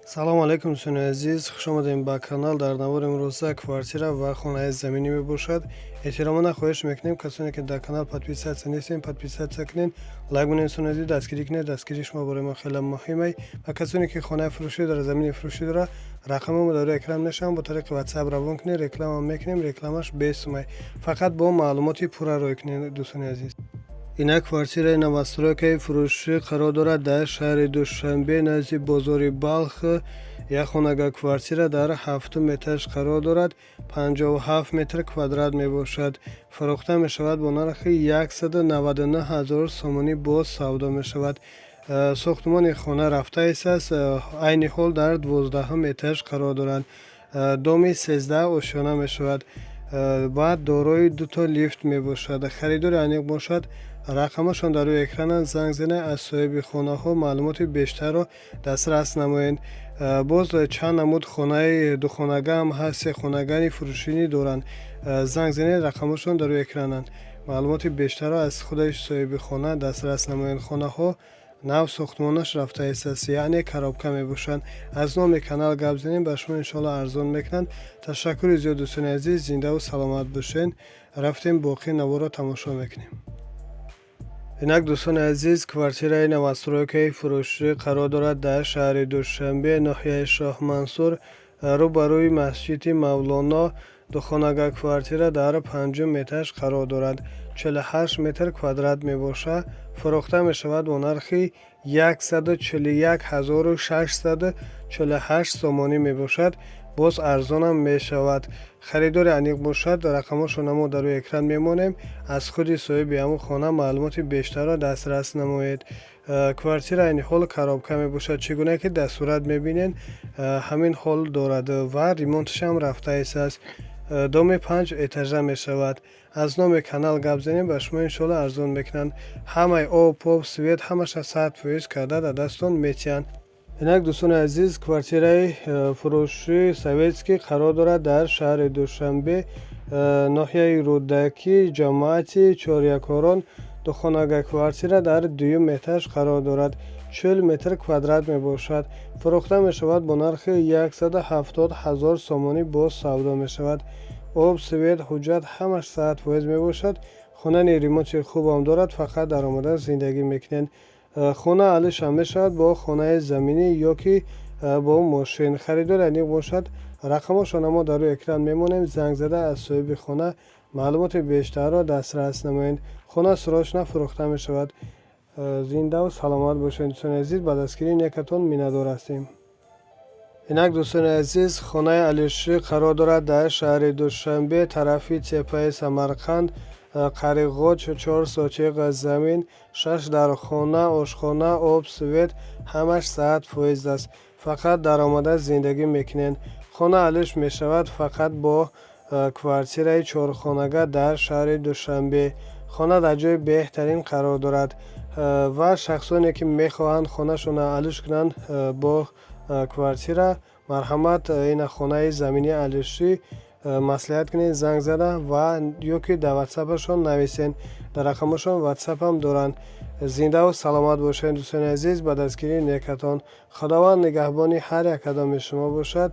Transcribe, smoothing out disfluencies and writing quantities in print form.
Салому алайкум, дӯстони азиз, хушомадем ба канал. Дар навори имрӯза квартира ва хонаи заминӣ мебошад. Эҳтиромона хоҳиш мекунем, касоне ки дар канал подписаться нестем, подписаться кунед, лайк монед, дӯстони азиз, дастгирӣ кунед. Дастгирии шумо барои мо хеле муҳимай. Ва касоне ки хонаи фурӯшӣ дорад, замини фурӯшӣ дорад, рақами мо дар рӯи экран мешаванд, бо тариқи WhatsApp равон кунед. Реклама мекунем, рекламаш бесумай, фақат бо маълумоти пурра рой кунед, дӯстони азиз. Инак, квартираи новостройкаи фурӯшӣ қарор дорад дар шаҳри Душанбе, назди бозори Балх. Як хонага квартира дар ҳафтум этаж қарор дорад, 57 метр квадрат мебошад. Фурӯхта мешавад бо нархи 199 ҳазор сомонӣ, боз савдо мешавад. Сохтмони хона рафтаистааст, айни ҳол дар 12-ҳум этаж қарор дорад. Доми 13 ошёна мешавад ва дорои дуто лифт мебошад. Харидори аниқ бошад, рақамашон дар рӯи экрананд, занг занед, аз соҳиби хонаҳо маълумоти бештарро дастрас намоед. Боз чанд намуд хонаи духонагаам ҳаст, сехонагани фурӯшинӣ доранд. Занг занед, рақамашон дар рӯи экрананд, маълумоти бештарро аз худи соҳиби хона дастрас намоед. Хонаҳо нав сохтмонаш рафтаистааст, яъне коробка мебошанд. Аз номи канал гап занем, ба шумо иншоалло арзон мекунанд. Ташаккури зиёд, дӯстони азиз, зиндаву саломат бошед. Рафтем, боқӣ наворро тамошо мекунем. Инак, дӯстони азиз, квартираи новостройкаи фурӯшӣ қарор дорад дар шаҳри Душанбе, ноҳияи Шоҳмансур, рӯ ба рӯи масҷиди Мавлоно. Духонага квартира дар панҷум этаж қарор дорад, 48 метр квадрат мебошад. Фурӯхта мешавад бо нархи 141 648 сомонӣ мебошад, боз арзонам мешавад. Харидори аниқ бошад, рақамҳошро мо дар рӯи экран мемонем, аз худи соҳиби ҳамун хона маълумоти бештарро дастрас намоед. Квартира айни ҳол коробка мебошад. Чӣ гуна ки дар сурат мебинед, ҳамин ҳол дорад ва ремонташам рафтаистааст. Доми панҷ этажа мешавад. Аз номи канал гап занем, ба шумо иншоалло арзон мекунанд. Ҳамаи об, поб, свет ҳамаша 100% карда дар дасттон метиҳанд. Инак, дӯстони азиз, квартираи фурӯшии советский қарор дорад дар шаҳри Душанбе, ноҳияи Рӯдакӣ, ҷамоати Чорякорон. Духонага квартира дар дуюм этаж қарор дорад, 40 метр квадрат мебошад. Фурӯхта мешавад бо нархи 170 ҳазор сомонӣ, боз савдо мешавад. Об, свет, ҳуҷҷат ҳамаш 100% мебошад. Хонани ремонти хубам дорад, фақат даромада зиндагӣ мекунед. Хона алишам мешавад бо хонаи заминӣ ё ки бо мошин. Харидори аниқ бошад, рақамҳошонро мо дар рӯи экран мемонем, занг зада аз соҳиби хона маълумоти бештарро дастрас намоед. Хона срочно фурӯхта мешавад. Зиндаву саломат бошед, дӯстони азиз, ба дастгирии некатон миннатдор ҳастем. Инак, дӯстони азиз, хонаи алишӣ қарор дорад дар шаҳри Душанбе, тарафи теппаи Самарқанд, Қариғоч, 4 сотиқ замин, шаш дархона, ошхона, об, свет ҳамаш 100% аст, фақат даромада зиндагӣ мекунед. Хона алиш мешавад фақат бо квартираи чорхонага дар шаҳри Душанбе. Хона дар ҷои беҳтарин қарор дорад ва шахсоне ки мехоҳанд хонашонро алиш кунанд бо квартира, марҳамат, ина хонаи заминии алишӣ маслиҳат кунед, занг зада ва ё ки дар ватсапашон нависед, дар рақамашон ватсапам доранд. Зиндаву саломат бошед, дӯстони азиз, ба дастгирии некатон. Худованд нигаҳбони ҳар як қадами шумо бошад.